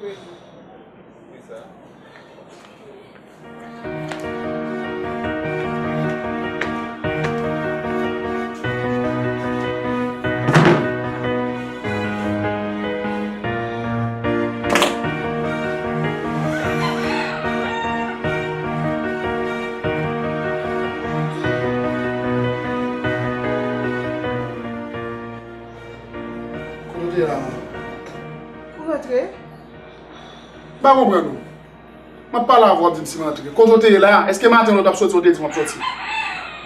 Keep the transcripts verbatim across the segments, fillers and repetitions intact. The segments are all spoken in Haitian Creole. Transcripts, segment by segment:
Kote w te ye la, man? Ou rantre? M pa konprann ou. M ap pale avè w, w ap di m si m rantre. Kote w te ye la? Èske maten lè w t ap soti, w te di m w ap soti?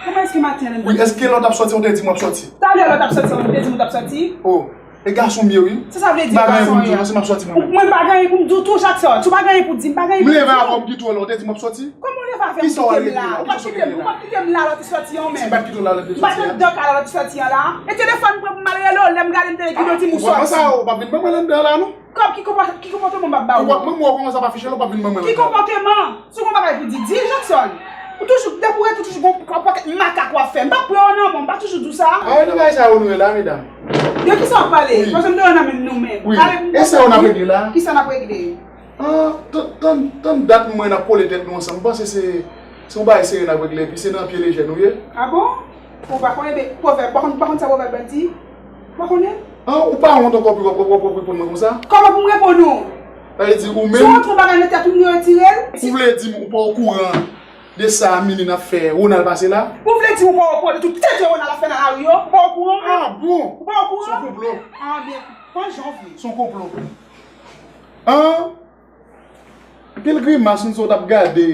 Kòman èske maten lè m... Wi, èske lè w t ap soti, w te di m w ap soti? Talè lè w t ap soti, w te di m w t ap soti? Oh, e gason m ye, wi. Sa sa vle di, gason w ye? M pa gen anyen pou m di w, non, si m ap soti mwen menm. Mwen pa gen anyen pou m di w tou, Jackson. Ou pa gen anyen pou di m, pa gen anyen pou di m. M leve avè w, m kite w la, w te di m w ap soti? Kòman w leve avè m, ou kite m la? Ou pa t kite m, ou pa t kite m la lè w te soti an menm. Si m pa t kite w la lè w te soti an? M pa t anndan kay la lè w te soti an la. E telefòn m pran pou m al rele w, lè m gade m te gen ki do di m ou soti. Ou wè sa, ou pa vin ban mwen anndan la, non. Kòb ki konpò-, ki konpòteman m ap ba ou? Konpòteman, mwen, kòman sa pa fiche la, ou pa vin ban mwen anndan la. Ki konpòteman? Si w gon bagay pou di, di l, Jackson. Ou toujou, depi w rete, ou toujou gon, gon pakèt makak w ap fè. M pa pran w nan men w, m pa toujou di w sa. A, e nan bagay sa yo nou ye la, medam. De kisa w ap pale? Wi. Paske m te wè nan men nou menm. Wi. E sa yo n ap regle la? Kisa n ap regle? Ah, tann, tann, tann dat mwen n ap kole tèt nou ansanm. M panse se, se yon bagay serye n ap regle, epi se nan pye lejè nou ye. Ah bon? Ou pa konnen, men pwovèb, ou pa konn, ou pa konn sa pwovèb la di? Ou pa konnen? Ah, ou pa wont ankò pou w ap, w ap, w ap reponn mwen konsa? Kòman pou m reponn ou? Sa vle di ou menm... Si w rantre yon bagay nan tèt ou, m retire l. Ou vle di m ou pa okouran de sa Miline ap fè Ronald pase la? Ou vle di m ou pa okouran de tout tenten Ronald ap fè nan lari yo? Ou pa okouran? Ah bon? Ou pa okouran? Se yon konplo. Ah byen, pran jan w vle. Se yon konplo. An? Pil grimas m sot ap gade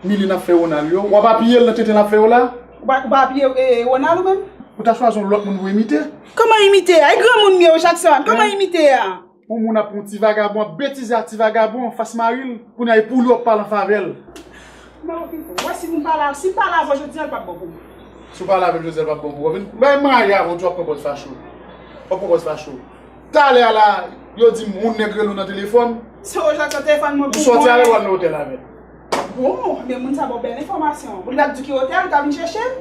Miline ap fè Ronald yo. W ap apiye l nan tenten l ap fè yo la? Ou pa, ou pa apiye, e, Ronald ou menm? Ou ta chwazi yon lòt moun pou imite? Kòman imite a? E granmoun m ye wi, Jackson. Kòman imite a? Yon moun ap yon ti vagabon, ap betize ak ti vagabon anfas mari l, kounye a e pou li w ap pale an favè l. Mwen, ou wè si m pale, si m pale avè w jodi a, l p ap bon pou mwen. Si w pale avè l jodi a, l p ap bon pou ou. Vin, lè m marye avè w, w ap pran pòz fache w. W ap pran pòz fache w. Talè a la, yo di m moun nèg rele w nan telefòn. Se ou Jackson telefòn mwen pou mwen. Ou sòti avè l, w al nan otèl avè l. Bon, men moun sa ba w bèl enfòmasyon. Ou t ap di ki otèl, ou ta vin chèche l?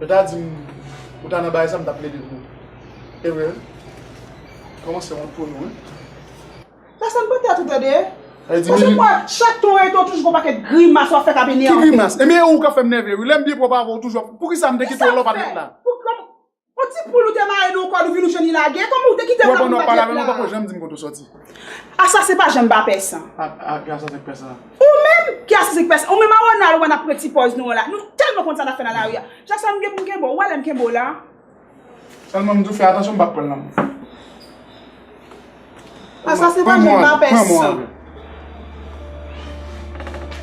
Yo ta di m, ou ta nan bagay sa, m t ap plede pou ou. E vre, wi. Kòmanse wont pou nou, wi. Jackson, pran tèt ou, tande. Paske mwen, chak tan w rete, w toujou gon pakèt grimas w ap fè k ap enève. Ki grimas? Ebyen, e ou k ap fè m nève, wi. Lè m byen pwòp avè w, ou toujou ap... Poukisa m te kite w lè w pa t ret la? Pou, kòm, yon ti poul ou te mare nan yon kòd, ou vin ou jwenn li lage. Kòman ou te kite m la pou m pa t ret la? Ou wè pandan w ap pale avè m, ou poko janm di m kote w sòti. A sa, se pa janm pa pè san. A, a, ki asanse k pè san? Ou menm, ki asanse k pè san? Ou menm a Ronald, ou wè n ap pran ti pòz nou an la. Nou tèlman konn sa n ap fè nan lari a. Jackson, m gen pou m kenbe w. Ou wè lè m kenbe w la? Sèlman m di w fè atansyon, m p ap pran l nan men w. A sa, se pa janm pa pè san.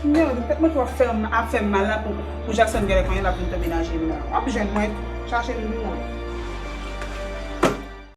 Men, tèt mwen tou ap fè m, ap fè m mal la pou, pou Jackson genlè konnen l ap vin tonbe nan je m nan. W ap jwenn mwen, chache m pou mwen.